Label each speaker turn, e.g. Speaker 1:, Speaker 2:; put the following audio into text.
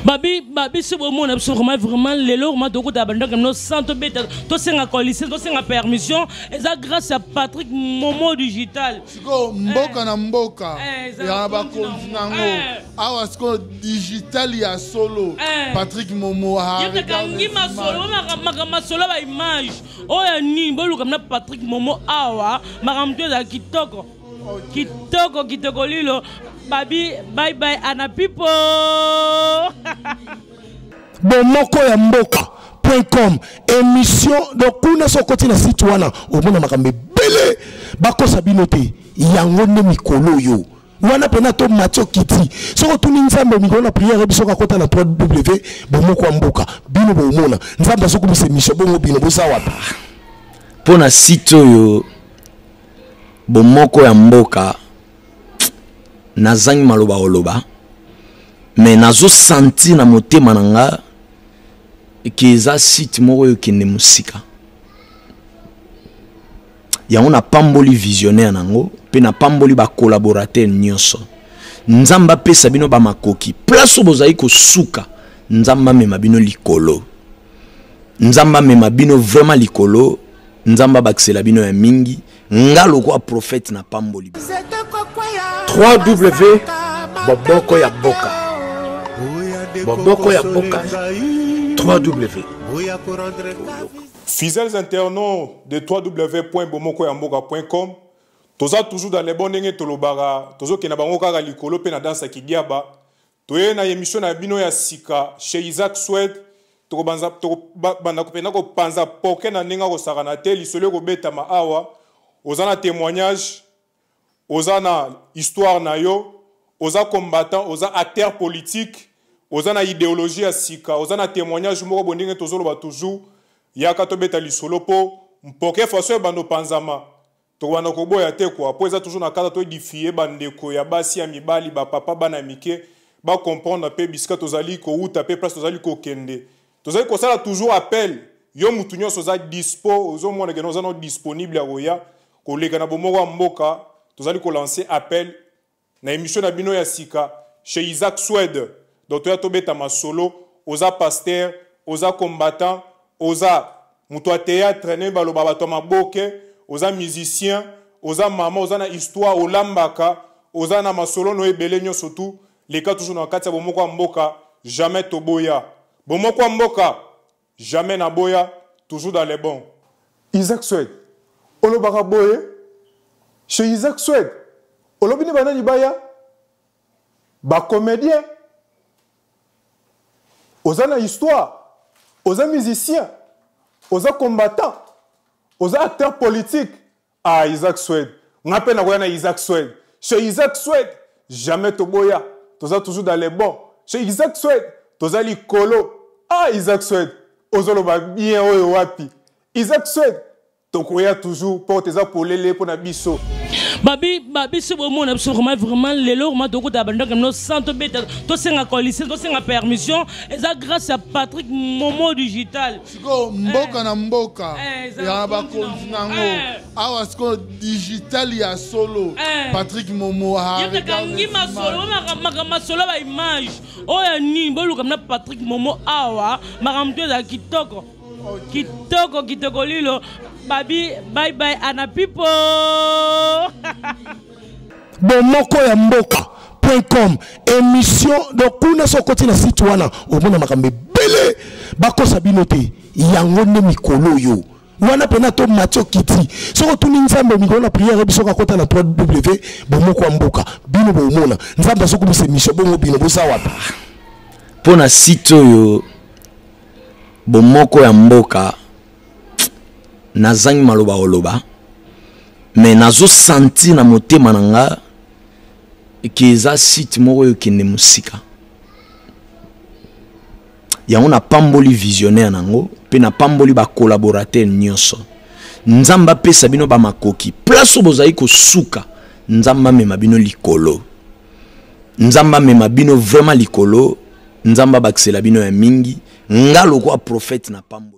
Speaker 1: Babi babiso bomona biso vraiment vraiment lelo vraiment tokota bandako no sans tobeta, tosenga coalition, tosenga permission. Eza grâce à Patrick Momo Digital.
Speaker 2: Sikoyo mboka na mboka ya bakonzi nango awa, sikoyo digital ya solo, Patrick Momo.
Speaker 1: Yekangi masolo, makambo masolo, baimage oyo ya nini. Boluka na Patrick Momo awa, makambo to ezala kitoko kitoko kitoko. Lilo babi, bye bye ana people.
Speaker 3: Bomoko ya mboka .com émission. Donc kuna so okoti na site wana, omona makambo ebele. Bakosa bino te, yango nde mikolo oyo wana mpena to mati okiti. Soki otuni Nzambe mikolo na prière, biso kakota na 3W bomoko ya mboka, bino bomona Nzambe azokumisa émission. Bongo bino boza wapi?
Speaker 4: Mpo na site oyo Bomoko ya Mboka, nazangi maloba koloba, mais nazosentir na motema na nga ke eza site moko oyo ekende mosika. Yango napamboli visionnaire nango mpe napamboli bacollaborateur nyonso. Nzambe apesa bino bamakoki. Place oyo bozali kosuka, Nzambe amema bino likolo. Nzambe amema bino vraiment likolo. Nzambe abakisela bino ya mingi. Nga lokwa prophète, napamboli.
Speaker 3: 3W Bomoko ya Mboka, Bomoko ya Mboka, 3W.
Speaker 5: Fidèles internautes de www.bomokoyamboka.com, toza toujours dans les bons. Ndenge tolobaka, tozokenda bango kaka likolo mpe na danse ya kidiaba. Toye na émission na bino ya sika chez Isaac Swed. Tokobanda mpenza kopanza poke na ndenge akosakana te. Lisolo ekobetama awa. Oza na témoignage, oza na histoire na yo, oza combattant, oza acteur politique, oza na idéologie ya sika, oza na témoignage moko bo, ndenge tozoloba toujours, yaka tobeta lisolo mpo mpoke faso ebanda opanzama. Tokobanda koboya te kwa, mpo eza toujours na kata toédifier bandeko ya basi, ya mibali, bapapa, bana mike, bacomprendre mpe bisika tozali kowuta mpe place tozali kokende. Tozali kosala toujours appel. Yo mutu nyonso oza dispo, ozomona kende oza no disponible ya koya koleka na Bomoko ya Mboka, tozali kolancer appel na émission na bino ya sika chez Isaac Swede. Donc toya tobeta masolo. Oza pasteur, oza combattant, oza moto ya théâtre, ndenge baloba bato ya maboke, oza musicien, oza mama, oza na histoire, olambaka, oza na masolo no ebele nyonso, tu leka toujours na kati ya Bomoko ya Mboka. Jamais toboya Bomoko ya Mboka, jamais naboya, toujours dans les bons. Isaac Swed, olobaka boye chez Isaac Swed, olobi nde banani baya? Bacomédien, oza na histoire, oza musicien, oza combattant, oza acteur politique. Ah, Isaac Swed, nga mpe nakoya na Isaac Swed. Chez Isaac Swed, jamais toboya, toza toujours dans les bons. Chez Isaac Swed, toza likolo. Ah, Isaac Swed, ozoloba bien. Oyo wapi? Isaac Swed, tokoya toujours, porte eza polele mpo na biso.
Speaker 1: Babi babiso bomona biso vraiment vraiment lelo vraiment tokota bandako no sans tobeta, tosenga coalition, tosenga permission. Eza grâce à Patrick Momo Digital.
Speaker 2: Sikoyo mboka na mboka ya bakonzi nango awa, sikoyo digital ya solo, Patrick Momo.
Speaker 1: Yekangi masolo, makambo masolo, baimage oyo ya nini. Boluka na Patrick Momo awa, makambo to ezala kitoko kitoko kitoko. Lilo babi, bye bye ana people.
Speaker 3: Bomoko ya Mboka .com émission. Donc kuna so okoti na site wana, omona makambo ebele. Bakosa bino te, yango nde mikolo oyo wana mpena to mati okiti. Soki otuni Nzambe mikolo na prière, biso kakota na 3W Bomoko ya Mboka, bino bomona Nzambe azokumisa émission. Bongo bino boza wapi?
Speaker 4: Mpo na site oyo Bomoko ya Mboka, nazangi maloba koloba, mais nazosentir na motema na nga ke eza site moko oyo ekende mosika. Yango napamboli visionnaire nango mpe napamboli bacollaborateur nyonso. Nzambe apesa bino bamakoki. Place oyo bozali kosuka, Nzambe amema bino likolo. Nzambe amema bino vraiment likolo. Nzambe abakisela bino ya mingi. Nga lokwa prophète, napamboli.